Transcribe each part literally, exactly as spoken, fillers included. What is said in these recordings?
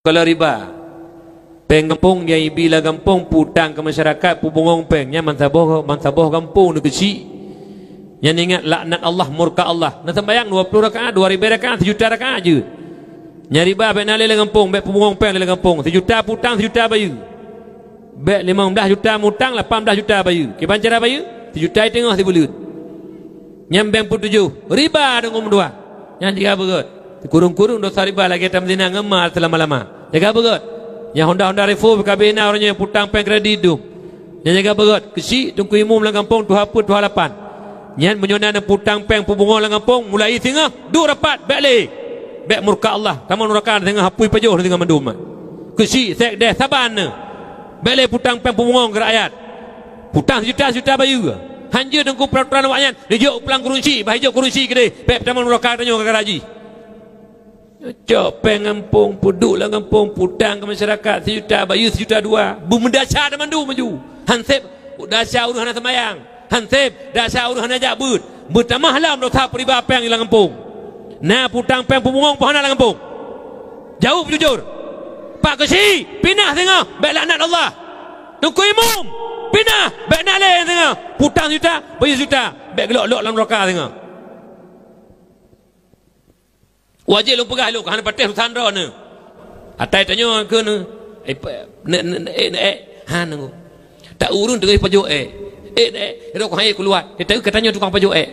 Kalau riba, péng gampông nyang ibi lam gampông, peutang keu masyarakat, peubungong péng, nyan bansaboh, bansaboh gampông neukeuchik. Nyan ingat laknat Allah, murka Allah. Na seumbahyang dua ploh rakaat, dua ribèe rakaat, sijuta rakaat jeuet. Nyan riba, bèk na lé lam gampông, bèk peubungong péng lé lam gampông. Sijuta peutang, sijuta bayeue. Bèk limong blaih juta mutang, lapan blaih juta bayeue. Kiban cara bayeue? Sijuta teungoh sibuleuen. Nyan bank peutujoh. Riba deungon meudoa. Nyan jaga beugöt. Sikureueng-kureueng dosa riba lagèe tameuzina ngon ma seulama-lama. Jaga beugöt. Nyang Honda-Honda Revo ka bina uroe nyoe, peutang péng kredit dum. Nyan jaga beugöt. Keuchik Teungku Imum lam gampông tuha peuet tuha lapan. Nyan meunyoe na peutang péng peubungong lam gampông, mulai singoh, duek rapat, bèk lé. Bèk murka Allah. Tamong nuraka singoh, apui pajoh singoh mandum. Keuchik sekdes saban nyoe. Bèk lé peutang péng peubungong keu rakyat. Peutang sijuta-sijuta bayeue. Hanjeuet deungon peuratoran awaknyan, neujok pulang kureueng chik, bah ijok kureueng chik keudeh. Bèk tamong nuraka tanyoe gara-gara jih. Cok péng gampông, peuduek lam gampông, peutang keu masyarakat, sijuta bayeue, sijuta dua. Beumeudesya dan mandum maju. Han sép desya ureueng hana seumayang. Han sép desya ureueng hana jak beuet. Beutamah lom dosa peuriba péng lam gampông. Na peutang péng peubungong peu hana lam gampông? Jaweueb jujur. Pak Keuchik, pinah singoh, bèk laknat Allah. Teungku Imum, pinah, bèk na lé singoh. Peutang sijuta, bayeue sijuta, bèk geulok-lok lam nuraka singoh. Wajéb lôn peugah lôn, hana patéh urusan droeneuh. Atai tanyoe keuneuk, eh, pe-, ne-, ne-, ne-, eh, ne-, eh, hana ngô. Tak ureueng teungoh pajoh ék. Eh, ne-, eh, rot keuhai keuluwa. Dia tahu katanya tukang pajoh ék.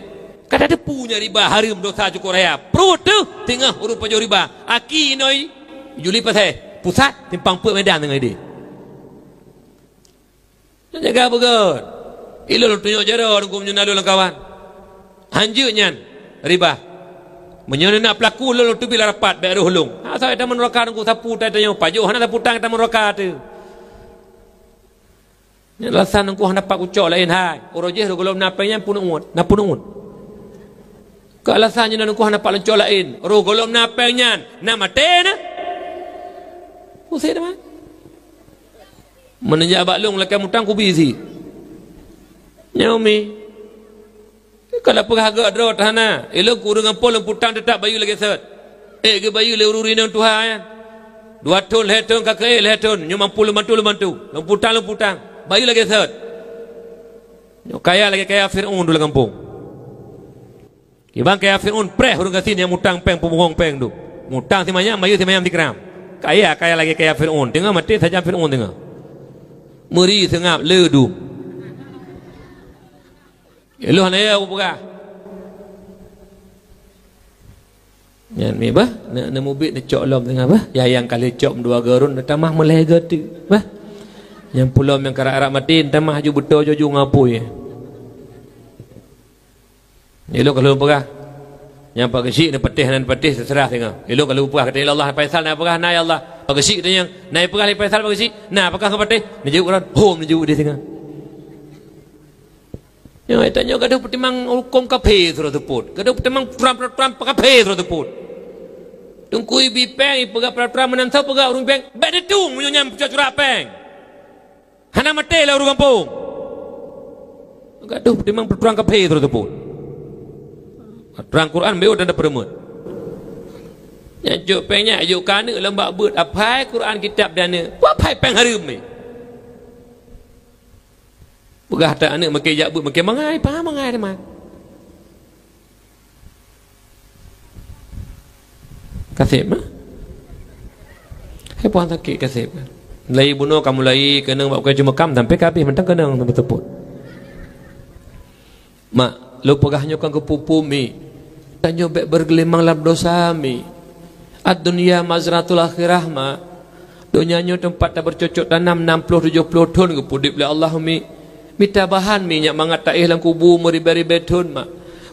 Ka tateupeue nyan riba hareuem dosa cukôp raya. Pruet teuh teungoh ureueng pajoh riba. Aki inoi Juli Pasai. Pusat, Simpang Peuet Medan teungoh ideh. Nyan jaga beugöt. Ilôn lôn tunyok jaroe Teungku meunyoe na lôn lam kawan. Hanjeuet nyan riba. Meunyoe na peulaku lôn, lôn teubiet lam rapat, bèk rôh lôn. Asai tamong nuraka Teungku, sapeue tai tanyoe, pajoh hana sapeue tang tamong nuraka teuh. Nyan alasan Teungku hana pat kucok laén hai. Uroe jih rôh gohlom na péng nyan peunuet, na peunuet. Keu alasan nyan Teungku hana pat lôn cok laén. Rôh gohlom na péng nyan, na maté na. Pusat teuma. Meunajak bak lôn lakèe mutang kubi sit. Nyoe mi. Ka lheueh peugah gèt droe teuh hana. Ilôn kureueng amphon lôn peutang teutap bayeue lagèe sot. Ék geubayeue lé ureueng inong tuha nyan. Dua thôn, lhèe thôn ka keuék, lhèe thôn. Nyoe mampu lôn bantu, lôn bantu. Lôn peutang, lôn peutang. Bayeue lagèe sot. Nyoe kaya lagèe kaya Fir'aun dum lam gampông. Kiban kaya Fir'aun preh ureueng gasien nyang mutang péng, peubungong péng dum. Mutang simanyam, bayeue simanyam sikram. Kaya, kaya lagèe kaya Fir'aun. Teungoh maté sajan Fir'aun teungoh. Meuri seungab le dum. Ilôn hana yah kupeugah. Nyan mi bah, na, na mubiet neucok lom teungoh bah. Yah nyang ka lheueh cok meudua geuron, neutamah meulhèe geuteuk bah. Nyang pulom nyang karap-karap maté, neutamah ju beuto joju ngon apui. Ilôn ka lôn peugah. Nyang Pak Geuchik neupatéh hana neupatéh, teuseurah singoh. Ilôn ka lôn peugah, kata Allah, Faisal na peugah, na ya Allah. Pak Geuchik katanyong, na peugah lé Faisal Pak Geuchik, na peugah ngon patéh? Neujaweueb ureueng, hom neujaweueb di singoh. Nyoe tanyoe gadoh peutimang hukôm kaphé sidroe seupôt. Gadoh peutimang peraturan-peraturan kaphé sidroe seupôt. Teungku ibi péng, ipeugah peraturan meunan soe peugah ureueng péng, bèk teutung meunyoe nyan peucok curak péng. Hana maté lé ureueng gampông. Gadoh peutimang peutrang kaphé sidroe seupôt. Peutrang Quran beu dan peureumeut. Nyan jok péng nyan, jok keu aneuk lom bak beuet, aphai Quran kitab di aneuk. Peue aphai péng hareuem nyoe? Peugah that aneuk makai jak beuet, makai mangai, pah mangai teuma. Kaseb mah. Hai puang sakét kaseb. Mulai bunoe ka mulai keunong bak keu cuma kam sampai ka habéh mantong keunong sampai teupot. Mak, lôn peugah nyoe kon keu peue-peue mi. Tanyoe bèk beurgeulimang lam dosa mi. Ad-dunya mazratul akhirah, Mak. Donya nyoe teumpat tabeurcocok tanam nam ploh tujoh ploh thon geupeuudép lé Allah, Umi. Mita bahan, Mi, nyak mangat taéh lam kubu meuribèe-ribèe thon, Mak.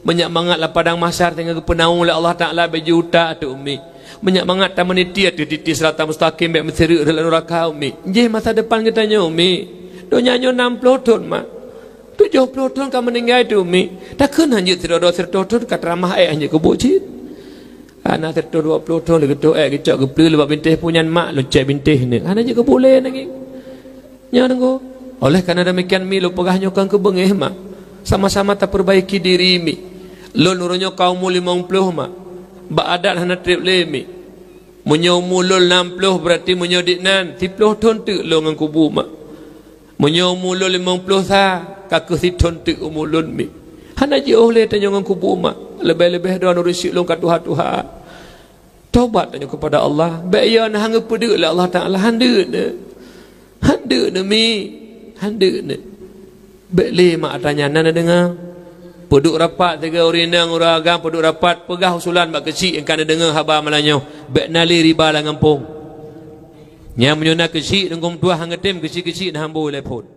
Meunyak mangat lam padang mahsyar teungoh geupeunawoe lé Allah Taala bèk jiuta, Teuk, Umi. Meunyak mangat tameuniti ateueh titi sirata mustaqim bèk meusireuk rot lam nuraka, Umi. Jéh masa depan geutanyoe, Umi. Donya nyoe nam ploh thon, Mak. Tujoh ploh thon ka meuninggai, Teuk, Umi. Takheun hanjeuet sidroe-droe sireutôh thon ka teuramah ék hanjeuet keubuet cit. Hana sireutôh dua ploh thon lé geutôh ék geucok geupeuleueh lé bak bintéh, peue nyan, Mak, lôn cèk bintéh neuh. Hana jeuet keubuet lé nangèe. Nyoe deungoe. Oleh karena demikian, Mi, lôn peugah nyoe kon keu beungéh, Mak. Sama-sama tapeurbaiki diri, Mi. Lôn uroe nyoe ka umu limong ploh, Mak. Bak adat hana trép lé, Mi. Meunyoe umu lôn nam ploh, berarti meunyoe dik nan, siploh thon teuk lôn ngon kubu mak. Meunyoe umu lôn limong ploh sa, ka kheueh sithon teuk umu lôn mi. Hana jiôh lé tanyoe ngon kubu mak. Leubeh-leubeh droe ureuëng syik lôn ka tuha-tuha. Tobat tanyoe kepada Allah. Bék yo na hana geupeuduek lé Allah Taala. Handeuk na. Handeuk na mi. Handeuk na. Bék lé mak tanya na, na deungoe. Peuduek rapat tiga ureuëng inong, ureuëng agam, peuduek rapat, peugah usulan bak keuchik nyang ka na deungoe haba malam nyoe. Bék na lé riba lam gampông. Nyang meunyoe na keuchik deungon tuah hana tem, keuchik-keuchik na hambo telepon.